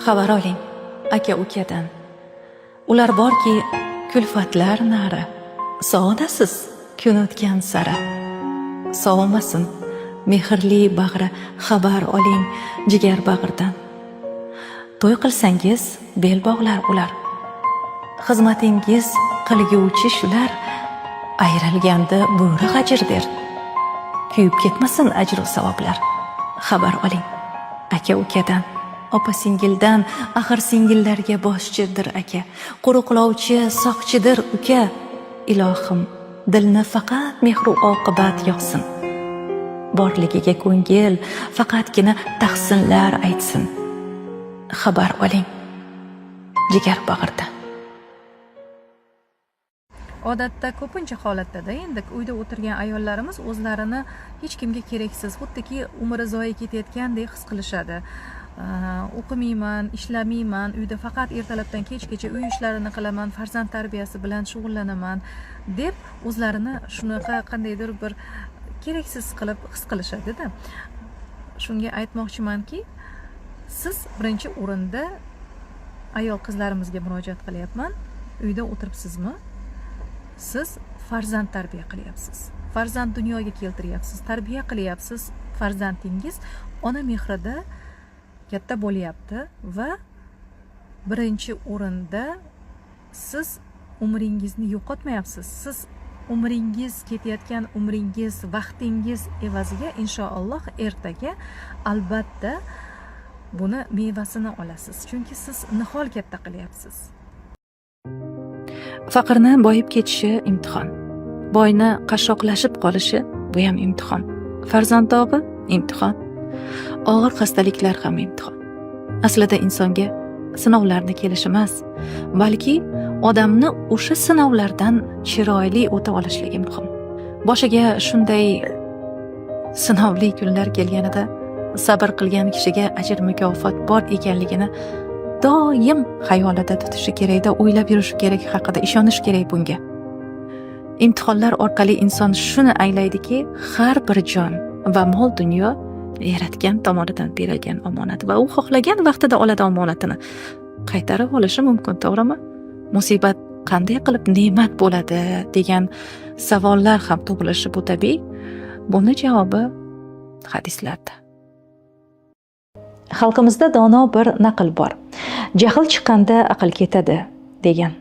Xabar oling aka ukadan. Ular borki, kulfatlar nari. Sog'inasiz kun o'tgan sari. Sovimasin mehrli bag'ri, xabar oling jigar bag'ridan. To'y qilsangiz bel bog'lar ular. Xizmatingiz qilguvchi shular. Ayrilganda bo'ri g'ajir der. Kuyib ketmasin ajru savoblar. Xabar oling aka ukadan, opa singildan, axir singillarga boshchidir aka, qo'riqlovchi, soqchidir uka. Ilohim, dilni faqat mehru oqibat yoqsin. Borligiga ko'ngil faqatgina tahsinlar aytsin. Xabar oling jigar bag'irdan. Odatda ko'pincha holatda endi uyda o'tirgan ayollarimiz o'zlarini hech kimga keraksiz, xuddiki umri zoye ketayotgandek his qilishadi. O'qimayman, ishlamayman, uyda faqat ertalabdan kechgacha uy ishlarini qilaman, farzand tarbiyasi bilan shug'ullanaman deb o'zlarini shunaqa qandaydir bir keraksiz qilib his qilishadida. Shunga aytmoqchimanki, siz birinchi o'rinda, ayol qizlarimizga murojaat qilyapman, uyda o'tiribsizmi, siz farzand tarbiya qilyapsiz, farzand dunyoga keltiryapsiz, tarbiya qilyapsiz. Farzandingiz ona mehrida katta bo'lyapti va birinchi o'rinda siz umringizni yo'qotmayapsiz. Siz umringiz, ketayotgan umringiz, vaqtingiz evaziga inshaalloh ertaga albatta buni mevasini olasiz, chunki siz nihol katta qilyapsiz. Faqirni boyib ketishi imtihon. Boyni qashshoqlashib qolishi, bu ham imtihon. Farzand dog'i imtihon. Og'ir xastaliklar ham imtihon. Aslida insonga sinovlarni kelishi emas, balki odamni o'sha sinovlardan chiroyli o'ta olishligi muhim. Boshiga shunday sinovli kunlar kelganida sabr qilgan kishiga ajr mukofot bor ekanligini doim xayolida tutishi kerakda, o'ylab yurishi kerak, haqida ishonish kerak bunga. Imtihonlar orqali inson shuni anglaydiki, har bir jon va mol dunyo yaratgan tomonidan berilgan omonat va u xohlagan vaqtida oladi omonatini. Qaytarib olishi mumkin, to'g'rimi? Musibat qanday qilib ne'mat bo'ladi degan savollar ham tug'ilishi bu tabiiy. Buni javobi hadislarda. Xalqimizda dono bir naql bor. "Jahl chiqqanda aql ketadi", degan.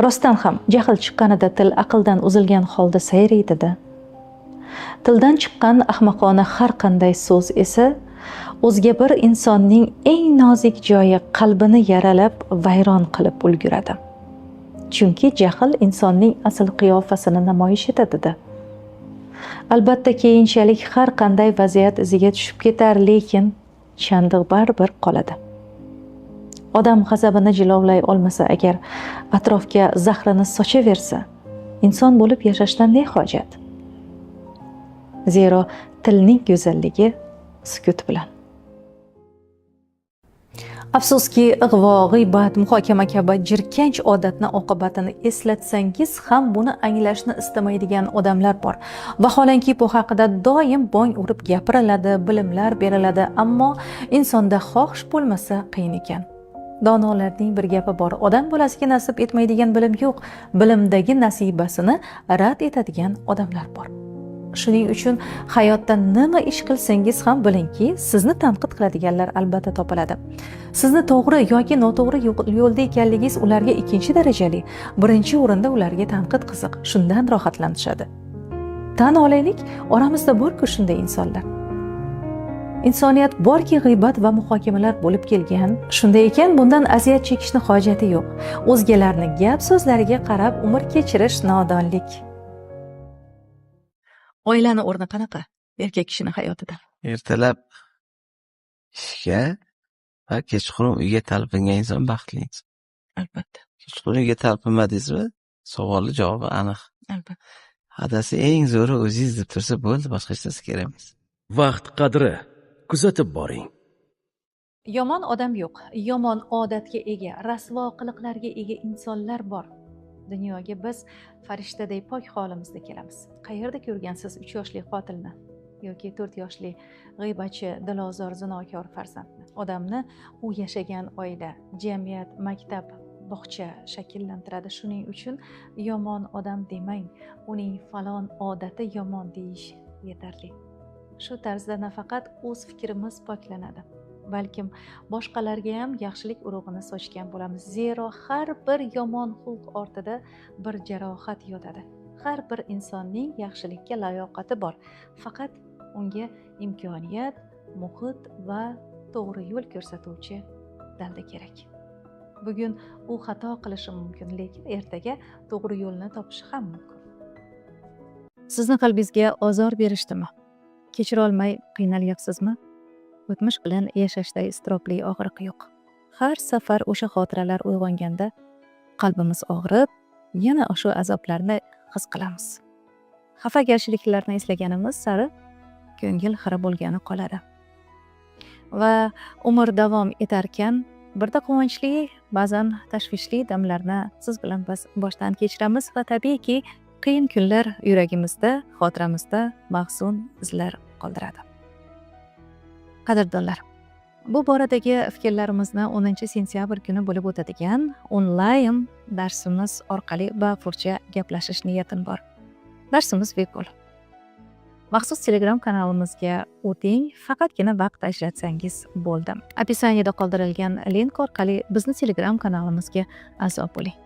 Rostdan ham jahl chiqqanida til aqldan uzilgan holda sayraydida. Tildan chiqqan ahmoqona har qanday so'z esa o'zga bir insonning eng nozik joyi, qalbini yaralab, vayron qilib ulguradi. Chunki jahl insonning asl qiyofasini namoyish etadida. Albatta, keyinchalik har qanday vaziyat iziga tushib ketar, lekin chandiq baribir qoladi. Odam g'azabini jilovlay olmasa agar, atrofga zahrini sochaversa, inson bo'lib yashashdan ne hojat? Zero tilning go'zalligi sukut bilan. Afsuski, ig'vo, g'iybat, muhokama kabi jirkanch odatni oqibatini eslatsangiz ham buni anglashni istamaydigan odamlar bor. Vaholanki, bu haqida doim bong urib gapiriladi, bilimlar beriladi, ammo insonda xohish bo'lmasa, qiyin ekan. Donolarning bir gapi bor: odam bolasiga nasib etmaydigan bilim yo'q, bilimdagi nasibasini rad etadigan odamlar bor. Shuning uchun hayotda nima ish qilsangiz ham bilingki, sizni tanqid qiladiganlar albatta topiladi. Sizni to'g'ri yoki noto'g'ri yo'lda ekanligingiz ularga ikkinchi darajali, birinchi o'rinda ularga tanqid qiziq, shundan rohatlanishadi. Tan olaylik, oramizda borku shunday insonlar. Insoniyat borki, g'iybat va muhokamalar bo'lib kelgan. Shunday ekan, bundan aziyat chekishni hojati yo'q. O'zgalarni gap so'zlariga qarab umr kechirish nodonlik. Oilani o'rni qanaqa erkak kishini hayotida? Ertalab ishga va kechqurun uyga talpingan inson baxtli inson. Albatta. Kechqurun uyga talpinmadingizmi? Savolni javobi aniq. Albatta. Adasi, eng zo'ri o'zingiz deb tursa bo'ldi, boshqa hech narsa kerak emas. Vaqt qadri. Kuzatib boring. Yomon odam yo'q, yomon odatga ega, rasvo qiliqlarga ega insonlar bor. Dunyoga biz farishtaday pok holimizda kelamiz. Qayerda ko'rgansiz 3 yoshli qotilni? Yoki 4 yoshli g'iybatchi, dilozor, zinokor farzandni. Odamni u yashagan oila, jamiyat, maktab, bog'cha shakllantiradi. Shuning uchun yomon odam demang, uning falon odati yomon deyish yetarli. Shu tarzda nafaqat o'z fikrimiz poklanadi, balkim boshqalarga ham yaxshilik urug'ini sochgan bo'lamiz. Zero har bir yomon xulq ortida bir jarohat yotadi. Har bir insonning yaxshilikka layoqati bor, faqat unga imkoniyat, muhit va to'g'ri yo'l ko'rsatuvchi dalda kerak. Bugun u xato qilishi mumkin, lekin ertaga to'g'ri yo'lni topishi ham mumkin. Sizni qalbingizga ozor berishdimi? Kechirolmay qiynalyapsizmi? O'tmish bilan yashashday iztirobli og'riq yo'q. Har safar o'sha xotiralar uyg'onganda qalbimiz og'rib, yana o'sha azoblarni his qilamiz. Xafagarchiliklarni eslaganimiz sari ko'ngil xira bo'lgani qoladi. Va umr davom etarkan, birda quvonchli, ba'zan tashvishli damlarni siz bilan biz boshdan kechiramiz va, tabiiyki, qiyin kunlar yuragimizda, xotiramizda mahzun izlar qoldiradi. Qadrdonlar, bu boradagi fikrlarimizni 10 sentyabr kuni bo'lib o'tadigan onlayn darsimiz orqali bafurja gaplashish niyatim bor. Darsimiz bepul. Maxsus Telegram kanalimizga o'ting, faqatgina vaqt ajratsangiz bo'ldi. Описание da qoldirilgan link orqali bizni Telegram kanalimizga a'zo bo'ling.